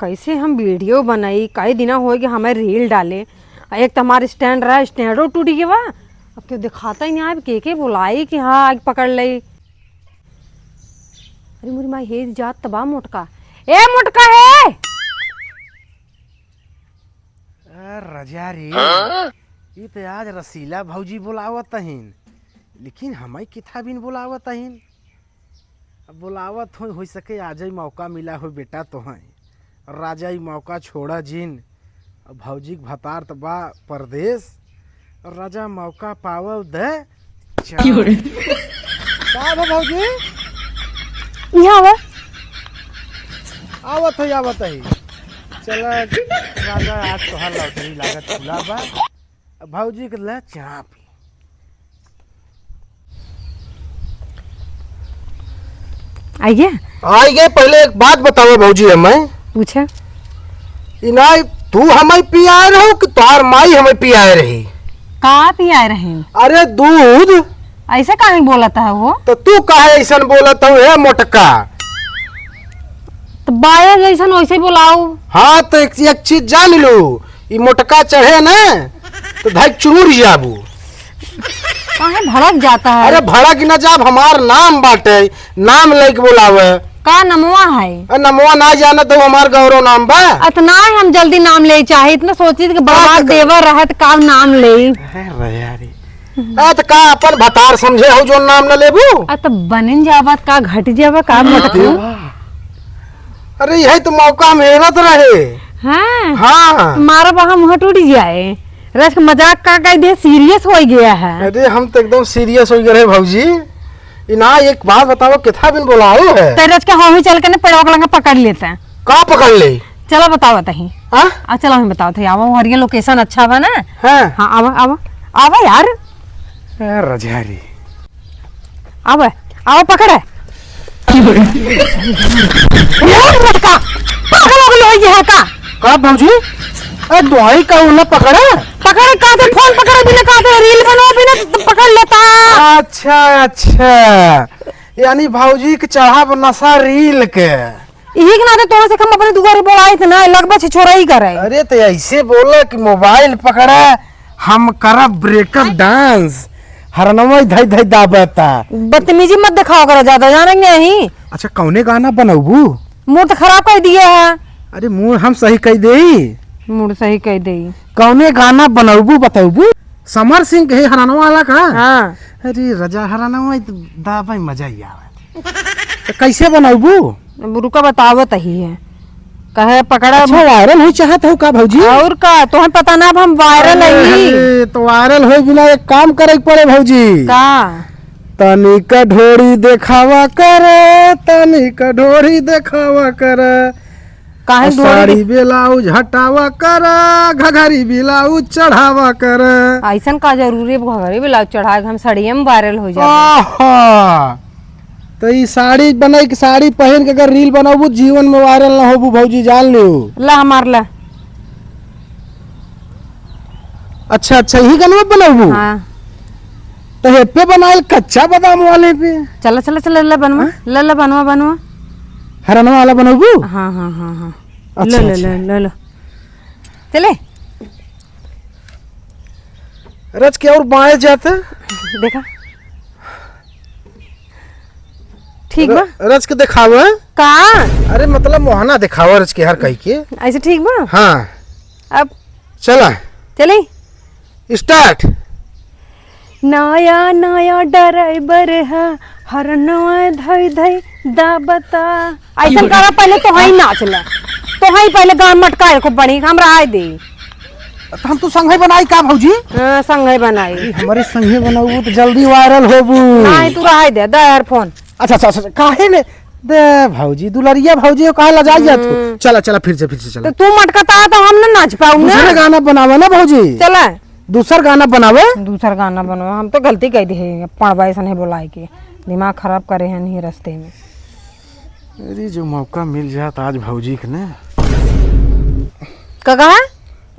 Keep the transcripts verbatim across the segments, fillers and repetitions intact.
कैसे हम video बनाई, कई दिना होइ गए हमें reel डाले। आ एक तो हमार stand रहा, स्टैंडो टूट गया बा। अब क्यों दिखाता ही नहीं, अब के के बुलाई कि हाँ, आग पकड़ लई। अरे मोरी माई, हे जात त बा मोटका। ए मोटका हे! ए, रजा रे, हाँ? ई त आज रसीला भौजी बोलावत हईन, लेकिन हमई किथा बिन बोलावत हईन। अब बोलावत हो, हो सके आज ही मौका मिला हो बेटा तोहई। राजा ई मौका छोड़ा जिन। अब भौजी के भतार त बा परदेस। राजा मौका पावल दे। क्यों रे? का बा भौजी? यहाँ आवा। आवत है, आवत है। चला राजा, आज तोहार lottery लागत खुला बा। अब भौजी के ले चाह पी। आई गया? आई गए, पहले एक बात बतावा भौजी हमें। पूछा। इनाई, तू हमें पियाए रहो कि तोहार माई हमें पियाए रही? का पियाए रही? अरे दूध। ऐसे काहे बोलत है वो? तो तू काहे ऐसन बोलत हो, हे मोटका? तो बाया जैसन वैसे बोलाओ। हाँ, तो एक, एक चीज जान लू, ई मोटका चढ़े ना, तो धक चुमुर जाबू। काहे भड़क जाता है? अरे भड़क न जाब, हमार नाम बाटे, नाम लेके बोलावे। का नमवा है? अरे नमवा ना जाना तो हमार गौरव नाम बा। अतना हम जल्दी नाम ले चाहे, इतना सोची कि बर्बाद का देवर रहत का नाम ले। अरे यार, आ, त का अपन भतार समझे हो, जोन नाम न लेबू? आ, त बनिन जाबा, का घट जाबा, का मोटकू? देवा। अरे, यही तो मौका मेहनत रहे। हाँ। हाँ। मारा बहा मुँह टूट जाए। रस के मजाक का कह दे, serious हो गया है। अरे, हम तो एकदम serious हो गए रहे भौजी। ई ना, एक बात बताओ, कितना बिन बोलाओ है? तेरे रस के हम ही चल के ना पेड़वा के लगा पकड़ लेते हैं। का पकड़ ले? चला बतावत ही। हाँ? आ, चला हम बतावत ही। आवा, हरिया location अच्छा बा ना? हाँ। हाँ, आवा, आवा। आवा यार। ए, रजारी। आवा, आवा पकड़े। यार, लड़का, पागल हो गई है का? का भौजी? ए, दोहाई का उन्हें पकड़ा? पकड़े का दे, phone पकड़े बिना का दे, reel बनाओ बिना तो पकड़ लेता। अच्छा, अच्छा। यानी भौजी के चढ़ाव नशा reel के। इही के नाते तोहसे हम अपने दुआरे बोलाइत ना, लगबा छिछोरई करे। अरे तो ऐसे बोला कि mobile पकड़ा, हम करब breakup dance, हरनवा धई धई दाबता। बदतमीजी मत दिखावा करा ज्यादा, जाने के नहीं। अच्छा, कौने गाना बनौबू? Mood तो खराब कर दिया है। अरे mood हम सही कर देई। Mood सही कर देई। कौने गाना बनौबू बतौबू? समर सिंह के हरनवा वाला का? हाँ। अरे रजा हरनवा, ई तो दाबा मजा ही आवे। तो कैसे बनौबू? अब रुका, बतावत ही है। कहे पकड़ा। अच्छा, viral हो चाहत हो का भौजी? और का, तोहन पता ना, अब हम viral अरे, ही। अरे, तो viral हो बिना एक काम करे के पड़े भौजी। का? तनिक ढोरी देखावा कर, तनिक ढोरी देखावा कर। काहे आ ढोरी साड़ी दे- ब्लाउज हटावा कर, घघरी ब्लाउज चढ़ावा कर। ऐसन का जरूरी है घघरी ब्लाउज चढ़ाए के हम साड़िये में viral हो जाए? आहा। तो ई साड़ी बनाई के, साड़ी पहन के अगर reel बनाबू, जीवन में viral ना होबू भौजी, जान लियो। ला हमार ला। अच्छा, अच्छा, यही गनवा बनाबू? हाँ। तो हे पे बनाइल कच्चा बादाम वाले पे। चला, चला, चला, ला बनवा, हाँ? ला, ला बनवा, बनवा। हरनवा वाला बनाबू? हाँ, हाँ, हाँ, हाँ। अच्छा, ले, ले, अच्छा। ले, ले, ले। चले। रच के और बाएं जाते। देखा। ठीक बा? र-, रच के देखावे। का? अरे मतलब मोहना देखावे रच के हर कहीं के। ऐसे ठीक बा? हाँ। अब चला। चली? Start। नया नया driver है, हरनवा धई धई दाबता। ऐसन करा, पहले तोहई नाच ले, तोहई पहले गान मटकाए को बनी, हम रहाए दे। तो हम तू संगे बनाई का भौजी? हाँ, संगे बनाई। अरे, हमरे संगे बनाऊ तो जल्दी viral होबू। नहीं, तू रहाए दे, दे यार phone। अच्छा, अच्छा, अच्छा, काहे ने? दे भौजी, दुलरिया भौजी हो, काहे लजाई जात हो? हम्म। चला, चला, फिर से, फिर से चला। तो तू मटकता है तो हम ना नाच पाऊँ ना। दूसरे गाना बनावा ना भौजी। चला। दूसर गाना बनावे। दूसर गाना बनावे, हम तो गलती कह दी है, पड़वा ऐसा नहीं बोलाए के, दिमाग खराब करे हैं नहीं रस्ते में। अरे जो मौका मिल जात आज भौजी के ने। का कहा?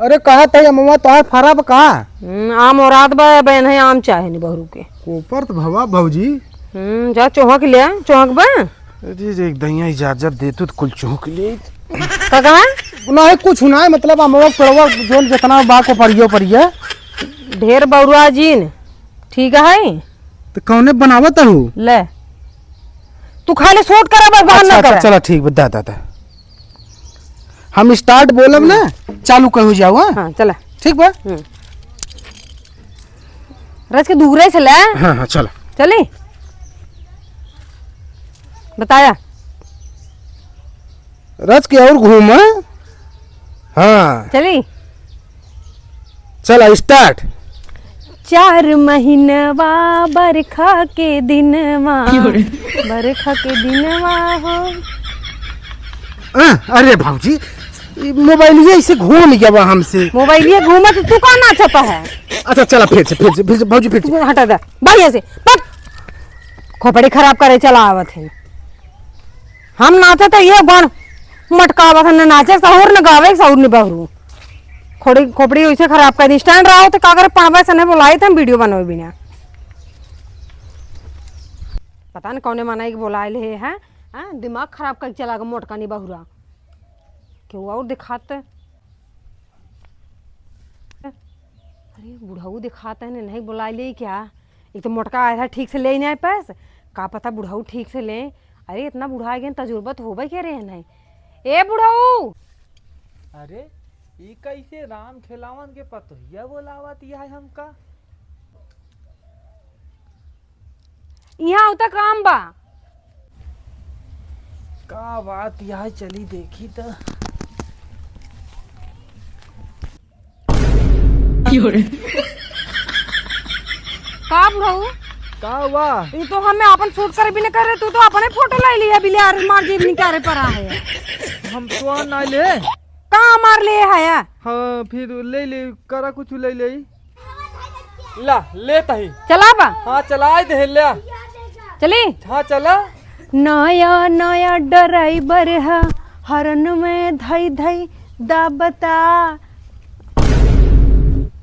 अरे कहा था ये मम्मा तोहार फरा बा का? हम्म, आम औरात बा, बहन है आम चाहे नहीं बहरू के। कोपर तो भवा भौजी। हम्म, जा चोहक ले आ, चोहक बा। अरे जे एक दइया इजाजत देतू तो कुल चोहक ले। का कहा? नहीं, कुछ नहीं, मतलब, अमवा पेड़वा जोन जितना बा को परियो परिया। ढेर बउरवा जिन, ठीक है? तो कौने बनावत हूँ? ले, तू खाली shoot करे, बस बहन अच्छा, ना अच्छा, करे। चला, ठीक बा, दा, दा, दा। हम start बोलब ना, चालू कहो जाओ, हाँ? हाँ, चला। ठीक बा? हम्म। रच के दूरे से ले। हाँ, हाँ, चला। चली? बताया। रच के और घूम, हाँ? हाँ। चली? चला, start। चार महीनवा बरखा के दिनवा, क्यों रे? बरखा के दिनवा हो। आ, अरे भौजी, ई मोबाइलिया ऐसे घूम गया हमसे। मोबाइलिया घूमत तू का नाचत है? अच्छा, चला, फिर से, फिर से, फिर से, भौजी, फिर से। तू हटा दे, भाई ऐसे, पट। खोपड़ी खराब करे चला आवत है। हम नाचे तो ये गण मटकावत है, न नाचे सहूर, न गावे सहूर, न बहरू। खोड़ी, खोपड़ी वैसे खराब कर दी। Stand रहा हो तो का करे, पढ़वे से नहीं बुलाए थे हम, video बनवे बिना। पता नहीं कौने मनाई के बुलाए ले है, हैं? दिमाग खराब करके चला गया मोटका नहीं बहुरा। केहू और दिखाते। अरे, बुढ़ऊ दिखाते हैं, नहीं बुलाए ले क्या? एक तो मोटका आया था, ठीक से ले ही नहीं पास, का पता बुढ़ऊ ठीक से ले। अरे, इतना बुढ़ा गए, तजुर्बा तो होबे के रहे नहीं। ए बुढ़ऊ! अरे, ई कैसे राम खेलावन के पतोहिया बोलावत है हमका? यहाँ होता काम बा। का बात यहाँ चली देखी त। का बुढ़ऊ? का हुआ? ये तो हमें अपन shoot करे भी न करे, तू तो अपने photo ले लिया, बिलियार मार जीव निकारे पर आ है। हम तो ना ले। का मार ले है? हाँ, फिर ले ले, करा कुछ ले ले। ला, ले तही। चला बा। हाँ, चलाए दे, ले। चली? हाँ, चला। नया, नया driver है, horn में धई, धई दाबता।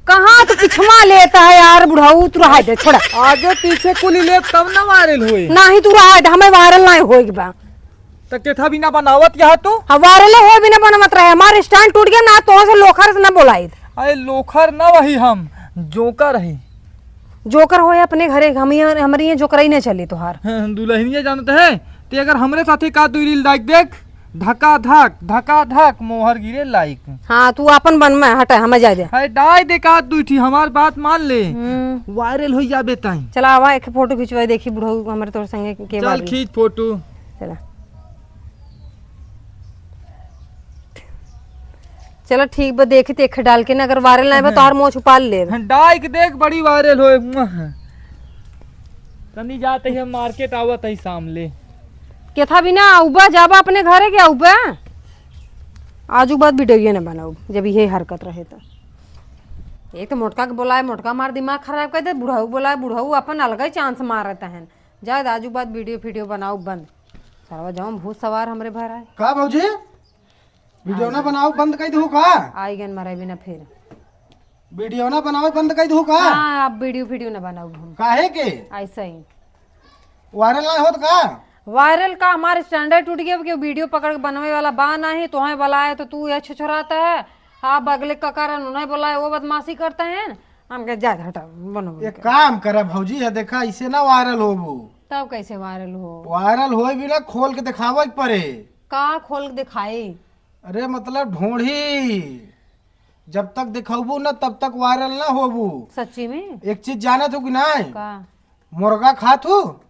कहाँ तू पिछवा लेता है यार बुढ़ऊ, तू रहा दे, छोड़ा। आगे पीछे कुल ले तब ना viral होई। नाही, तू रहा दे, हमें viral नाही होई बा। त केथा बिना बनावत यहाँ तू? हाँ, viral हो बिना बनावत रहे। हमार stand टूट गया ना, तो से लोखर से ना बोलाइत। अरे लोखर ना वही हम, जोकर ही। जोकर होए अपने घरे, हम यहाँ, हमरे यहाँ जोकरई ना चली तोहार। हाँ, दुल्हनिया जानत है, ते अगर हमरे साथे का दुई reel डाइक देख, धका धक, धका धक, मोहर गिरे like। हाँ, तू आपन बन में हटा, हमें जाए दे। है डाइ दे का दुई ठी, हमार बात मान ले। हम्म। Viral होई जाबे ताई। चला आवा, एक photo खिंचवाई, देखी बुढ़ऊ हमरे तोर संगे के चल बारी। खींच photo। चला। चला ठीक बा, देखी त एक डाल के ना, अगर viral ना बा, हाँ। तोहार मुँह छुपा ले। हाँ, डाइ के देख, बड़ी viral होए। मुआह। तनी जाते ही हम market आवत ही शाम ले। केथा बिना आउबा, जाबा अपने घरे के आउबा? आजू बाद video ये ना बनाऊ, जब ये हरकत रहे तो। एक तो मोटका के बोलाए, मोटका मार दिमाग खराब कर दे, बुढ़ऊ के बोलाए, बुढ़ऊ अपन अलग ही chance मारत हैं। जाए आजू बाद video फीडियो बनाऊ बंद। सरवा जौन भूत सवार हमरे भर आए। का भौजी? Video ना बनाओ, बंद कर दू का? आई गन मरे बिना फिर। Video ना बनाओ, बंद कर दू का? हाँ, अब video, video ना बनाओ हम। काहे के? ऐसा ही। Viral ना होत का? Viral का, हमारे standard टूट गया, क्यों video पकड़ के बनवे वाला बा नहीं, तोहे बुलाए तो तू ये छुछुराता है। आप अगले का कारण उन्हें बुलाए, वो बदमाशी करते हैं। हम कहे, "जा, हटा, बनो, बनो।" एक काम करे भौजी, है देखा, इसे ना viral होबू। तब कैसे viral हो? Viral होए भी ना, खोल के दिखावे के पड़े। का खोल के दिखाई? अरे मतलब ढोढ़ी, जब तक दिखौबू ना तब तक viral ना होबू। सच्ची में? एक चीज जानत हो कि नाय? का? मुर्गा खात हो?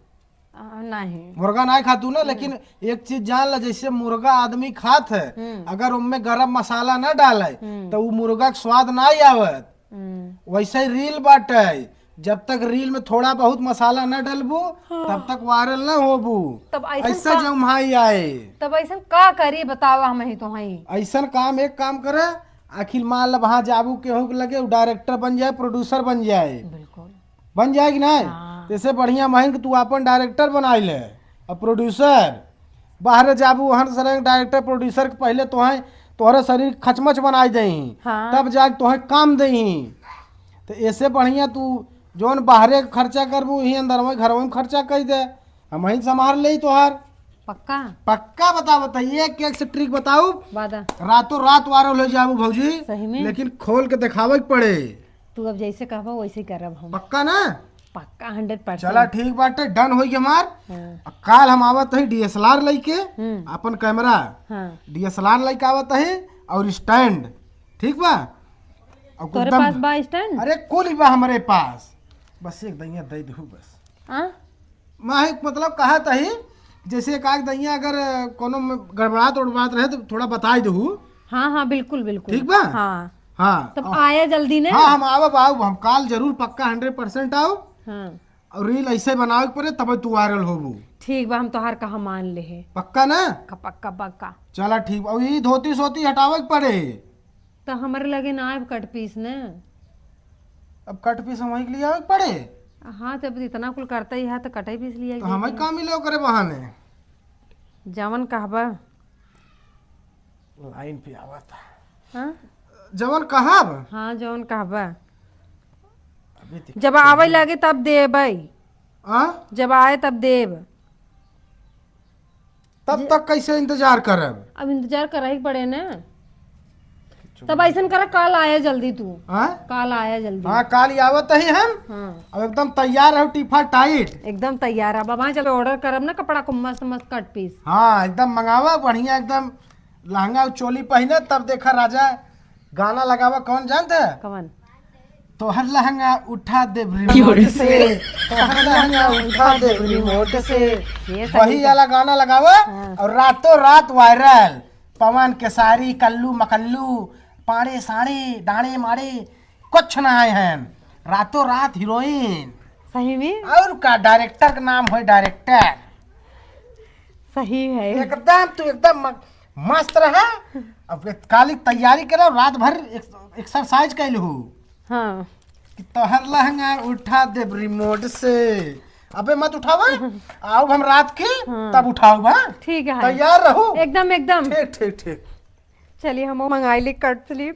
आ, नहीं। मुर्गा नाय खातू ना, लेकिन एक चीज जान ला, जैसे मुर्गा आदमी खात है, हम्म। अगर उनमें गरम मसाला ना डाले, हम्म। तो उ मुर्गा के स्वाद ना आवत। हम्म। वैसे ही reel बाटे, जब तक reel में थोड़ा बहुत मसाला ना डलबू, हाँ। तब तक viral ना होबू। तब ऐसन ऐसा का, जम्हाई आए। तब ऐसन का करी, बतावा हम ही तो हई। ऐसन काम, एक काम करे, आखिर मान ला वहाँ जाबू केहू के लगे, उ director बन जाए, producer बन जाए। बिल्कुल। बन जाए कि नाय? हाँ। तो इससे बढ़िया महीन कि तू आपन director बनाई ले, अब producer। बाहरे जाबू, वहन सरे director, producer के पहले तोहे, तोहरे शरीर खचमच बनाई देही, हाँ। तब जाके तोहे काम देही। तो इससे बढ़िया तू जौन बाहरे खर्चा करबू, यही अंदर में, घर में खर्चा कर दे, हम ही संभाल ले तोहार। पक्का? पक्का बतावत है, एक एक से ट्रिक बताऊ। वादा। रातों रात वायरल हो जाबू भौजी। सही में? लेकिन खोल के देखावे के पड़े। तू अब जैसे कहबा वैसे ही करब हम। पक्का ना? पक्का, हंड्रेड परसेंट। चला ठीक बाटे, डन होई हमार। हाँ। अब काल हम आवत ही डीएसएलआर लइके, हम्म। अपन कैमरा, हाँ। डीएसएलआर लइके आवत ही और स्टैंड, ठीक बा? और तोरे एकदम पास बा स्टैंड? अरे कुल बा हमरे पास, बस एक दइया दे दहू बस। हाँ? माहिक मतलब कहत ही, जैसे एक आध दइया अगर कोनो में गड़बड़ात उड़बड़ात रहे तो थोड़ा बताई दहू। हाँ, हाँ, बिल्कुल, बिल्कुल। ठीक बा? हाँ। हाँ। तब आया जल्दी ने। हाँ, हम आवब, आउब, हम काल जरूर पक्का हंड्रेड परसेंट आउब। हाँ। और रील ऐसे बनावे के पड़े तब तू वायरल होबू। ठीक बा, हम तोहार कहा मान ले है। पक्का ना? पक्का, पक्का, पक्का। चला ठीक बा। और ये धोती सोती हटावे के पड़े। तो हमारे लगे ना आए कट पीस ने। अब कट पीस हम वहीं के लिए आवे के पड़े। हाँ, जब इतना कुल करता ही है तो कटे पीस लिए तो हमें काम मिले ओकरे बहाने। जवन कहबा। लाइन पे आवता। हाँ? जवन कहब? हाँ, जवन कहबा। अभी देख जब आवे लगे तब देबै। हाँ? जब आए तब देब। तब जे- तक कैसे इंतजार करब? अब इंतजार करही के पड़े ना। तब ऐसन कर, काल आया जल्दी तू। हाँ? काल आया जल्दी। हाँ, काल ही आवत ही हम। हाँ। अब एकदम तैयार रहो, टीफा टाइट। एकदम तैयार है। अब वहाँ जब ऑर्डर करब ना कपड़ा को मस्त मस्त कट पीस। हाँ, एकदम मंगावा बढ़िया, एकदम लहंगा और चोली पहिने, तब देखा राजा गाना लगावा, कौन जानत है? कौन? तोहर लहंगा उठा देब रिमोट से, तोहर लहंगा उठा देब रिमोट से। ये सही वही है। वाला गाना लगावा हाँ। और रातों रात वायरल। पवन खेसारी, कल्लू मकल्लू, पाड़े साड़े, डाड़े माड़े, कुछ ना आए हैं। रातों रात हीरोइन। सही में? और का, डायरेक्टर का नाम होए डायरेक्टर। सही है। एकदम तू एकदम म-, मस्त रहा। अब काली तैयारी करो, रात भर एक्स-, एक्सरसाइज कैल हो। हाँ। कि तोहर लहंगा उठा देब रिमोट से। अबे मत उठावा, आउब हम रात के, हाँ। तब उठाउब, हाँ? ठीक है। तैयार रहू। एकदम, एकदम। ठीक, ठीक, ठीक। चलिए, हम मंगाई ली कट स्लीव।